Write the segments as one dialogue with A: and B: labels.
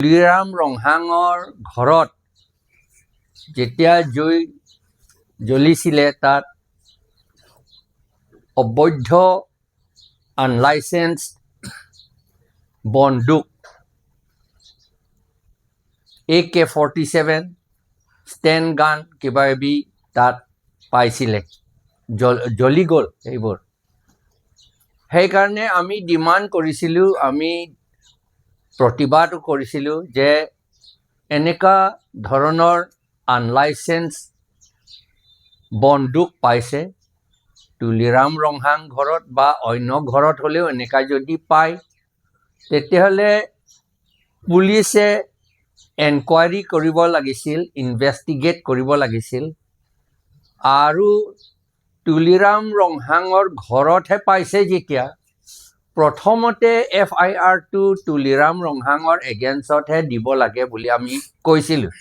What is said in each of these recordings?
A: তুলিৰাম ৰংহাঙৰ ঘৰত যেতিয়া জুই জ্বলিছিলে, তাত অবৈধ, আনলাইচেন্স বন্দুক, AK-47, ষ্টেন গান, কিবা কিবি তাত পাইছিলে, জ্বলি গ'ল সেইবোৰ। সেইকাৰণে আমি ডিমাণ্ড কৰিছিলোঁ, আমি প্ৰতিবাদো কৰিছিলোঁ যে এনেকুৱা ধৰণৰ আনলাইচেন্স বন্দুক পাইছে তুলিৰাম ৰংহাং ঘৰত বা অন্য ঘৰত হ'লেও এনেকুৱা যদি পায়, তেতিয়াহ'লে পুলিচে এনকুৱাৰী কৰিব লাগিছিল, ইনভেষ্টিগেট কৰিব লাগিছিল। আৰু তুলিৰাম ৰংহাঙৰ ঘৰতহে পাইছে যেতিয়া, প্ৰথমতে এফআইআৰটো তুলিৰাম ৰংহাঙৰ এগেইনষ্টতহে দিব লাগে বুলি আমি কৈছিলোঁ।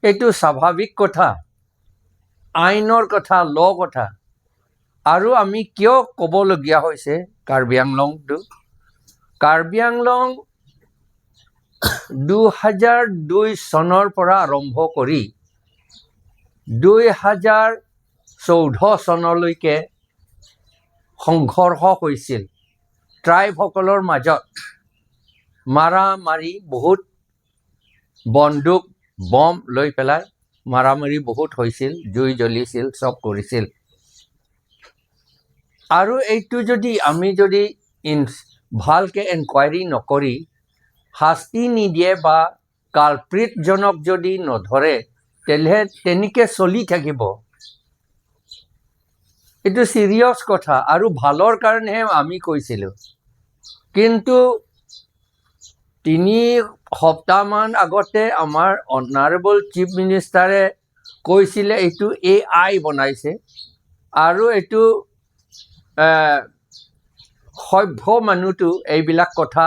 A: এইটো স্বাভাৱিক কথা, আইনৰ কথা, ল কথা। আৰু আমি কিয় ক'বলগীয়া হৈছে কাৰ্বি আংলংটো? কাৰ্বি আংলং 2002 চনৰ পৰা আৰম্ভ কৰি 2014 চনলৈকে সংঘৰ্ষ হৈছিল ট্ৰাইবসকলৰ মাজত, মাৰা মাৰি বহুত, বন্দুক বম লৈ পেলাই মাৰামাৰি বহুত হৈছিল, জুই জ্বলিছিল, চব কৰিছিল। আৰু এইটো যদি আমি যদি ভালকৈ এনকুৱাৰী নকৰি শাস্তি নিদিয়ে বা কালপ্ৰিটজনক যদি নধৰে, তেতিয়াহ'লে তেনেকৈ চলি থাকিব। এইটো চিৰিয়াছ কথা আৰু ভালৰ কাৰণেহে আমি কৈছিলোঁ। কিন্তু 3 সপ্তাহমান আগতে আমাৰ অনাৰেবল চিফ মিনিষ্টাৰে কৈছিলে এইটো এআই বনাইছে আৰু এইটো সভ্য মানুহটো এইবিলাক কথা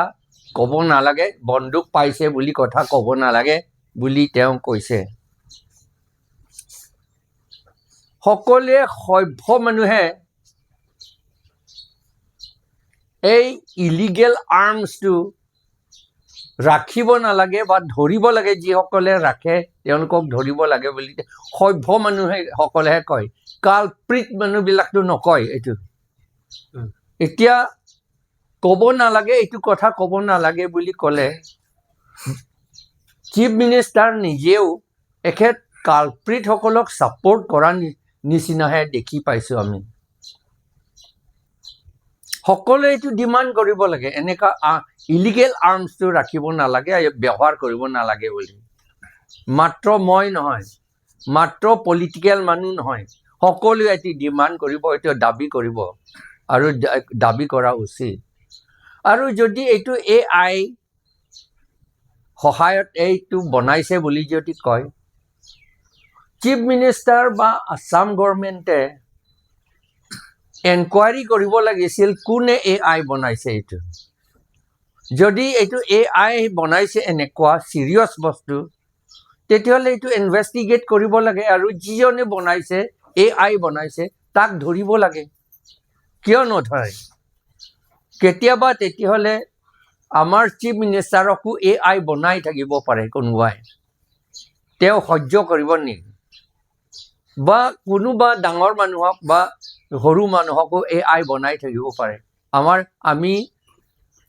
A: ক'ব নালাগে, বন্দুক পাইছে বুলি কথা ক'ব নালাগে বুলি তেওঁ কৈছে। সকলোৱে সভ্য মানুহে এই ইলিগেল আৰ্মছটো ৰাখিব নালাগে বা ধৰিব লাগে, যিসকলে ৰাখে তেওঁলোকক ধৰিব লাগে বুলি সভ্য মানুহে সকলেহে কয়। কালপ্ৰিট মানুহবিলাকতো নকয় এইটো। এতিয়া ক'ব নালাগে, এইটো কথা ক'ব নালাগে বুলি ক'লে, চিফ মিনিষ্টাৰ নিজেও এখেত কালপ্ৰিটসকলক ছাপৰ্ট কৰা নিচিনাহে দেখি পাইছোঁ আমি। সকলোৱে এইটো ডিমাণ্ড কৰিব লাগে, এনেকুৱা ইলিগেল আৰ্মছটো ৰাখিব নালাগে, ব্যৱহাৰ কৰিব নালাগে বুলি। মাত্ৰ মই নহয়, মাত্ৰ পলিটিকেল মানুহ নহয়, সকলোৱে এইটো ডিমাণ্ড কৰিব, এইটো দাবী কৰিব আৰু দাবী কৰা উচিত। আৰু যদি এইটো এআই সহায়ত এইটো বনাইছে বুলি যদি কয়, চিফ মিনিষ্টাৰ বা আছাম গভৰ্ণমেণ্টে এনকুৱাৰী কৰিব লাগিছিল কোনে এআই বনাইছে এইটো। যদি এইটো এআই বনাইছে, এনেকুৱা চিৰিয়াছ বস্তু, তেতিয়াহ'লে এইটো ইনভেষ্টিগেট কৰিব লাগে আৰু যিজনে বনাইছে, এআই বনাইছে, তাক ধৰিব লাগে। কিয় নধৰে? কেতিয়াবা তেতিয়াহ'লে আমাৰ চিফ মিনিষ্টাৰকো এআই বনাই থাকিব পাৰে কোনোবাই, তেওঁ সহ্য কৰিব নেকি? বা কোনোবা ডাঙৰ মানুহক বা সৰু মানুহকো এআই বনাই থাকিব পাৰে। আমি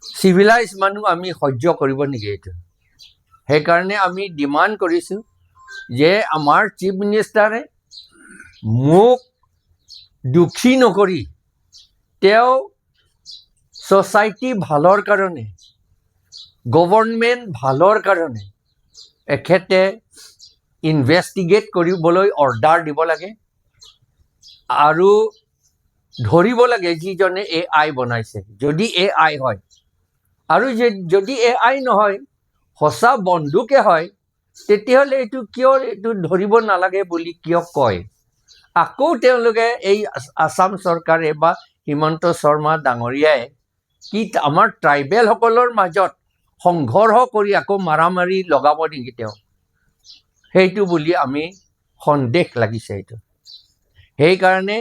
A: চিভিলাইজ মানুহ, আমি সহ্য কৰিব নেকি এইটো? সেইকাৰণে আমি ডিমাণ্ড কৰিছোঁ যে আমাৰ চিফ মিনিষ্টাৰে মোক দুখী নকৰি তেওঁ ছ'চাইটি ভালৰ কাৰণে, গভৰ্ণমেণ্ট ভালৰ কাৰণে এখেতে ইনভেষ্টিগেট কৰিবলৈ অৰ্ডাৰ দিব লাগে আৰু ধৰিব লাগে যিজনে এআই বনাইছে, যদি এআই হয়। আৰু যদি এআই নহয়, সঁচা বন্দুকে হয়, তেতিয়াহ'লে এইটো কিয়, এইটো ধৰিব নালাগে বুলি কিয় কয়? আকৌ তেওঁলোকে এই আছাম চৰকাৰে বা হিমন্ত শৰ্মা ডাঙৰীয়াই কি আমাৰ ট্ৰাইবেলসকলৰ মাজত সংঘৰ্ষ কৰি আকৌ মাৰামাৰি লগাব নেকি তেওঁ, সেইটো বুলি আমি সন্দেহ লাগিছে এইটো। সেইকাৰণে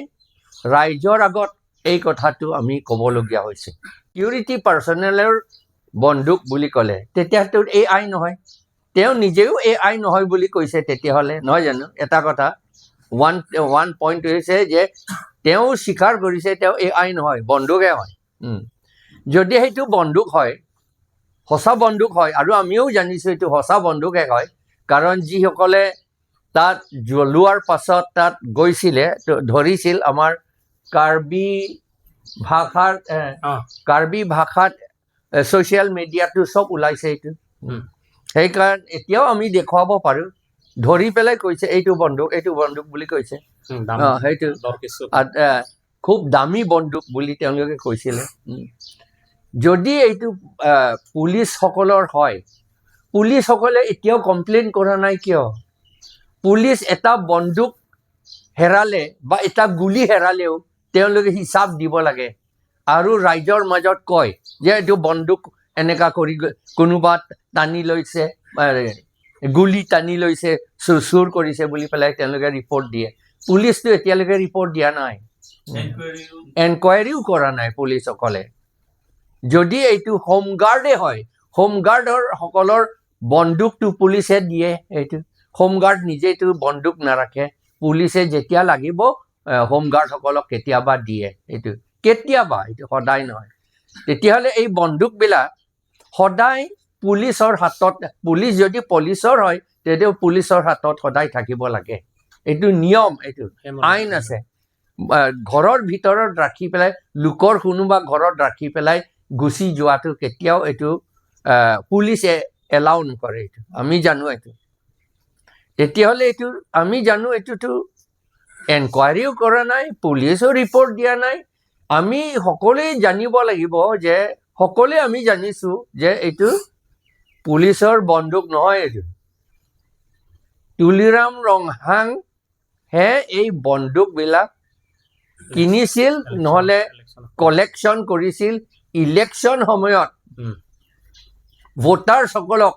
A: ৰাইজৰ আগত এই কথাটো আমি ক'বলগীয়া হৈছে। ছিকিউৰিটি পাৰ্চনেলৰ বন্দুক বুলি ক'লে, তেতিয়াতো এ I নহয়। তেওঁ নিজেও এ I নহয় বুলি কৈছে তেতিয়াহ'লে, নহয় জানো? এটা কথা, ওৱান ওৱান পইণ্ট হৈছে যে তেওঁ স্বীকাৰ কৰিছে তেওঁ এ I নহয়, বন্দুকহে হয়। যদি সেইটো বন্দুক হয়, সঁচা বন্দুক হয়, আৰু আমিও জানিছোঁ এইটো সঁচা বন্দুকহে হয়, কাৰণ যিসকলে তাত জ্বলোৱাৰ পাছত তাত গৈছিলে, ধৰিছিল, আমাৰ কাৰ্বি ভাষাৰ কাৰ্বি ভাষাত ছ'চিয়েল মিডিয়াটো চব ওলাইছে এইটো। সেইকাৰণে এতিয়াও আমি দেখুৱাব পাৰোঁ, ধৰি পেলাই কৈছে এইটো বন্দুক, এইটো বন্দুক বুলি কৈছে।
B: দাম
A: সেইটো
B: দৰ কিছু
A: খুব দামী বন্দুক বুলি তেওঁলোকে কৈছিলে। যদি এইটো পুলিচসকলৰ হয়, পুলিচসকলে এতিয়াও কমপ্লেইন কৰা নাই কিয়? পুলিচ এটা বন্দুক হেৰালে বা এটা গুলি হেৰালেও তেওঁলোকে হিচাপ দিব লাগে আৰু ৰাইজৰ মাজত কয় যে এইটো বন্দুক এনেকা কৰি কোনোবা টানি লৈছে, গুলি টানি লৈছে, চুৰ কৰিছে বুলি পেলাই তেওঁলোকে ৰিপৰ্ট দিয়ে। পুলিচটো এতিয়ালৈকে ৰিপৰ্ট দিয়া নাই, এনকুৱাৰীও কৰা নাই পুলিচসকলে। যদি এইটো হোমগাৰ্ডে হয়, হোমগাৰ্ডৰ সকলৰ বন্দুকটো পুলিচে দিয়ে। এইটো হোমগাৰ্ড নিজেতো বন্দুক নাৰাখে। পুলিচে যেতিয়া লাগিব হোমগাৰ্ডসকলক কেতিয়াবা দিয়ে, এইটো কেতিয়াবা, এইটো সদায় নহয়। তেতিয়াহ'লে এই বন্দুকবিলাক সদায় পুলিচৰ হাতত, পুলিচ যদি পুলিচৰ হয় তেতিয়া পুলিচৰ হাতত সদায় থাকিব লাগে। এইটো নিয়ম, এইটো আইন আছে। ঘৰৰ ভিতৰত ৰাখি পেলাই, লোকৰ কোনোবা ঘৰত ৰাখি পেলাই গুচি যোৱাটো কেতিয়াও এইটো পুলিচে এলাউ নকৰে। এইটো আমি জানো এইটো। তেতিয়াহ'লে এইটো আমি জানো, এইটোতো এনকুৱাৰীও কৰা নাই, পুলিচেও ৰিপৰ্ট দিয়া নাই। আমি সকলোৱে জানিব লাগিব যে সকলোৱে আমি জানিছোঁ যে এইটো পুলিচৰ বন্দুক নহয়, এইটো তুলিৰাম ৰংহাং হে এই বন্দুকবিলাক কিনিছিল, নহ'লে কালেকশ্যন কৰিছিল ইলেকশ্যন সময়ত ভোটাৰসকলক।